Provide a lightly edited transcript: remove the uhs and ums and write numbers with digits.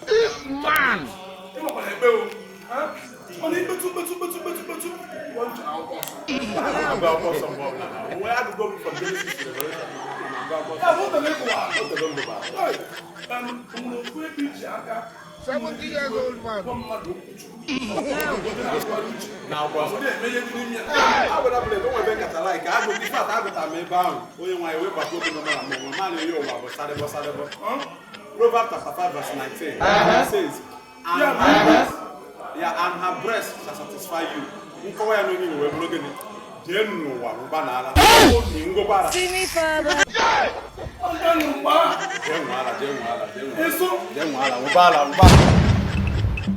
This man! Mana ikpetu kpetu kpetu kpetu kpetu akwụkwọ nsọ. Agụ akwụkwọ nsọ mgbe ọbụla na wee agụgo m from Genesis to Revelation. Agụ akwụkwọ Ya nsọ. bụ otere ịkụwa. Otego m gụbara. Nwere ofu ebe iji aka 70 years old man. gwa mmadụ okwu Chukwu. Na-atụgharị uche. Na akwụkwọ nsọ. Na-eme ihe dị n'ime ya. Agwara m ebe nwebe nkata like agụ ife ata agụta m ebe ahụ onye nwaanyị wee gbakọ obi nọ na mụ nwe ma na-eyi ụwa bụ sadịbọ sadịbọ. Proverbs chapter 5 verse 19 says, and her breast, yeah, and her breast shall satisfy you. Nkọwa ya n'onye Igbo wee bụrụ gịnị? Jee n'ụwa rụba n'ala. Ngụkwara. See me father. Ọ ndị nụ mgbe ahụ. Jee nwe ala, jee nwe ala, jee nwe ala. Eso. Jee nwe ala, rụba ala, rụba ala.